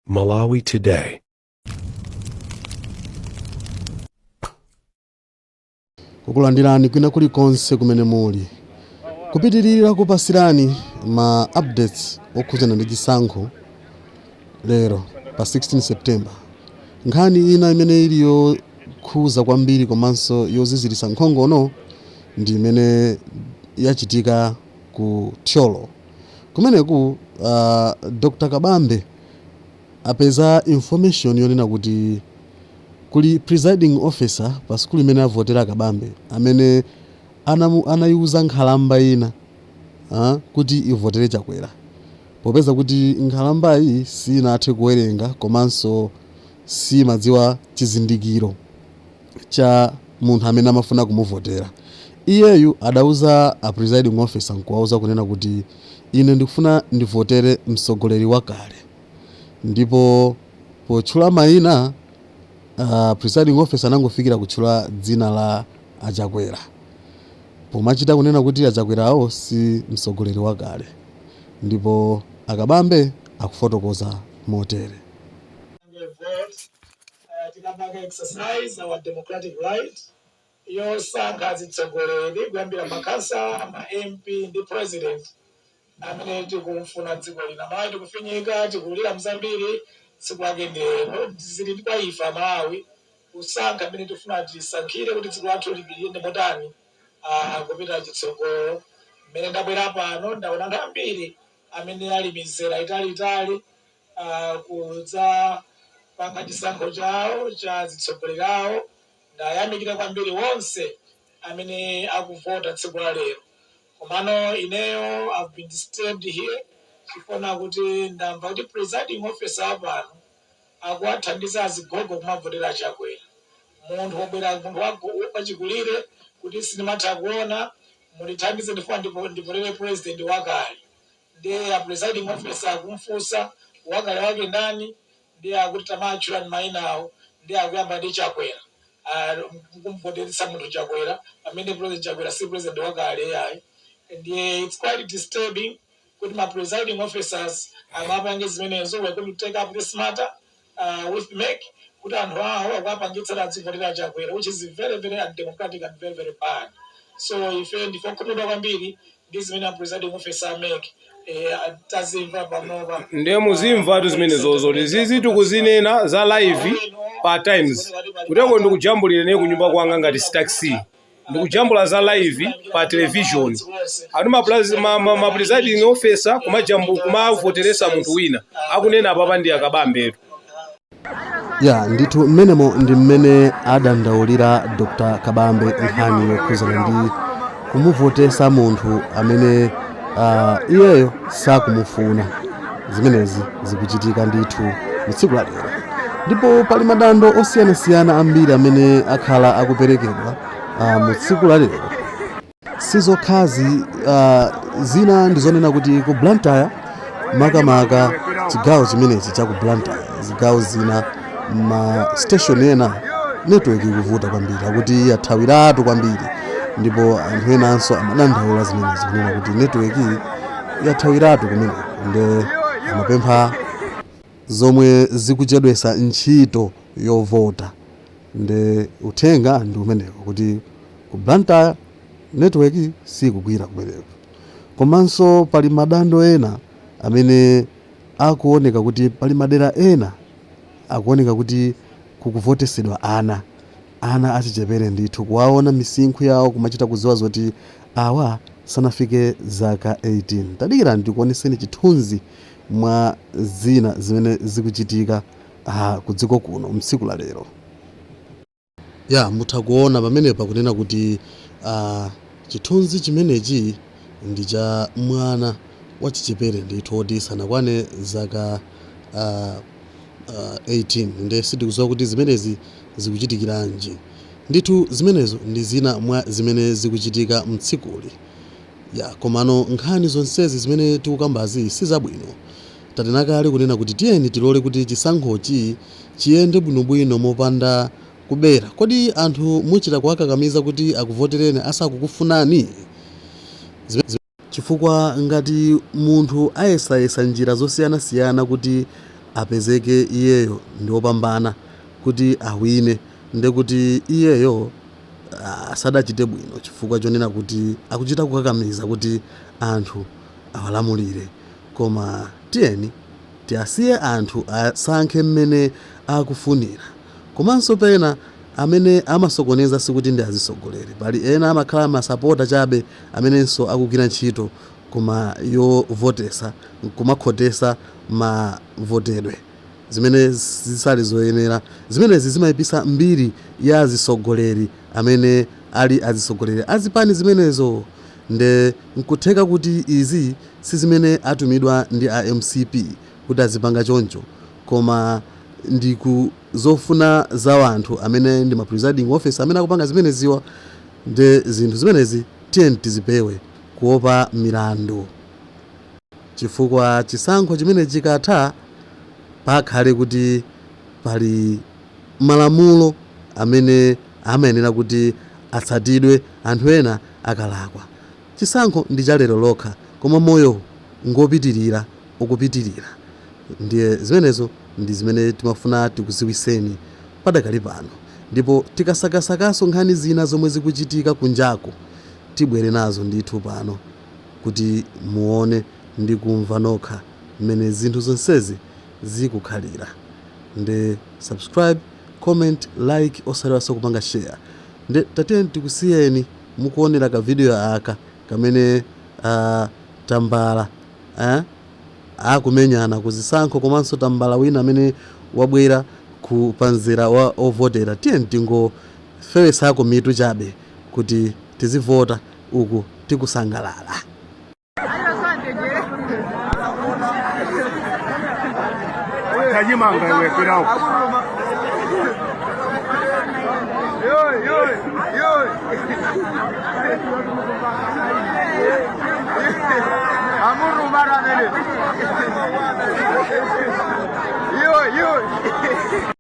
Malawi Today. Kukulandirani kwina kulikonse kumene muli. Kupitirira kupasirani ma updates okhudzana ndi chisankho lero pa 16 September. Nkhani ina imene ili yokhuza kwambiri komanso yoziziritsa nkhongono ndi imene yachitika ku Thyolo. Kumeneku Dr Kabambe apeza information yonena kuti kuli presiding officer pa sukulu imene avotera Kabambe amene anayiuza nkhalamba ina kuti ivotere Chakwera popeza kuti nkhalambayi sinathe kuwerenga komanso simadziwa chizindikiro cha munthu amene amafuna kumuvotera. Iyeyu adauza a presiding officer nkuwauza kunena kuti ine ndikufuna ndivotere mtsogoleri wakale ndipo potchula mayina presiding officer anangofikira kutchula dzina la a Chakwera pomachita kunena kuti a Chakwerawo si mtsogoleri wakale ndipo a Kabambe akufotokoza motere. Vote tikapanga exercise our democratic right yosankha azitsogoleri kuyambira makhansala, ma MP ndi president amene tikumfuna dziko lina. Malawi tikufinyika, tikulira mzambiri. Tsiku lake ndi lero. Zili ndi kwa ife Amalawi kusankha amene tifuna tisankhire kuti dziko lathu liyende motani kupita chitsogolo. Mmene ndabwera pano ndaona anthu ambiri amene ali mizera italiitali kudzapanga chisankho chawo cha zitsogoleri awo. Ndayamikira kwambiri wonse amene akuvota tsiku la lero. Komano ineyo I've been disturbed here chifukwa kuti ndamva kuti presiding officer apano akuwathandiza azigogo kumavotera Chakwera. Munthu wobwera, munthu wachikulire, kuti sindimatha kuona, mundithandize, ndifuna ndivotere president wakale. Ndiye a presiding officer akumfunsa wakale wake ndani, ndiye akuti tamatchulani mayina awo, ndiye akuyamba ndi Chakwera. Kumvoteretsa munthu Chakwera pamene President Chakwera si president wakale yayi. Ndiye it's quite disturbing kuti ma presiding officers amapange zimenezo. We're going to take up this matter with MEC kuti anthu awo akuwapangitsa adzivotera Chakwera, which is very, very undemocratic and very, very bad. So ife ndife okhumudwa kwambiri ndi zimene a presiding officer a MEC tazimva panopa. Ndiye muzimvatu zimenezozo, zizi tikuzinena za live pa Times kuteko. Ndikujambulire ne kunyumba kwanga ngati taxi, ndikujambula za live pa television ati ma presiding officer kumavoteresa munthu wina. Akunena apapa ndi Akabambetu. Ya, ndithu mmenemo ndi mmene adandaulira Dr Kabambe nkhani yokhuzana ndi kumuvotesa munthu amene iyeyo sakumufuna. Zimenezi zikuchitika ndithu mu tsiku la lero, ndipo pali madando osiyanasiyana ambiri amene akhala akuperekedwa mu tsiku la lero. Sizokhazi, zina ndizonena kuti ku Blantyre, makamaka chigawo chimenechi cha ku Blantyre, zigawo zina, ma station ena network ikuvuta kwambiri, akuti yathawiratu kwambiri, ndipo anthu enanso amadandaula zimenezi kunena kuti network yathawiratu kumeneko, nde amapempha zomwe zikuchedwesa ntchito yovota. Nde uthenga ndi umenewo kuti ku Blantyre network sikugwira kumeneko. Komanso pali madando ena amene akuoneka kuti pali madera ena akuoneka kuti kukuvotesedwa ana achichepere ndithu, kuwaona misinkhu yawo kumachita kudziwa zoti awa sanafike zaka 18. Tadikirani ndikuoneseni chithunzi mwa zina zimene zikuchitika ku dziko kuno mtsiku la lero. Ya, mutha kuona pamenepa kunena kuti chithunzi chimenechi ndi cha mwana wachichepere ndithu woti sanakwane zaka 18. Nde sitikudziwa kuti zimenezi zikuchitikiranji. Ndithu zimenezo ndi zina mwa zimene zikuchitika mtsikuli. Ya, komano nkhani zonsezi zimene tikukambazi si zabwino. Tanena kale kunena kuti tiyeni tilole kuti chisankhochi chiyende bwinobwino mopanda kubera. Kodi anthu muchita kuwakakamiza kuti akuvotereni asakukufunani? Chifukwa ngati munthu ayesayesa njira zosiyanasiyana kuti Apezeke iyeyo ndi wopambana kuti awine, ndekuti iyeyo sadachite bwino, chifukwa chonena kuti akuchita kukakamiza kuti anthu awalamulire. Koma tiyeni tiyasiye anthu asankhe mmene akufunira. Komanso pena amene amasokoneza sikuti ndi azisogoleri, pali ena amakhala masapota chabe amenenso akugwira ntchito koma yovotesa, kumakhotesa mavotedwe, zimene zisali zoyenera. Zimenezi zimayipisa mbiri ya azisogoleri amene ali azisogoleri azipani zimenezo. Nde nkutheka kuti izi si zimene atumidwa ndi a MCP kuti azipanga choncho, koma ndi ku zofuna za anthu amene ndi ma presiding officer amene akupanga zimeneziwa. Nde zinthu zimenezi tiyeni tizipewe kuopa milandu, chifukwa chisankho chimene chikatha pakhale kuti pali malamulo amene amayenera kuti atsatidwe anthu ena akalakwa. Chisankho ndi cha lero lokha, koma moyo ngopitirira, ukupitirira. Ndiye zimenezo ndi zimene timafuna tikuziwiseni padakali pano, ndipo tikasakasakaso nkhani zina zomwe zikuchitika kunjako tibwere nazo ndithu pano kuti muone ndi kumva nokha mmene zinthu zonsezi zikukhalira. Ndi subscribe, comment, like, osaiwalanso kupanga share. Ndi tatiyeni tikusiyeni mukuonera ka video aka kamene tambala akumenyana kuzisankho, komanso tambala wina amene wabwera ku panzera wa ovotera. Tiyeni tingofewesako mitu chabe kuti tizivota uku tikusangalala. Tachimanga iwe pirao. Amurumara nene. Yo yo.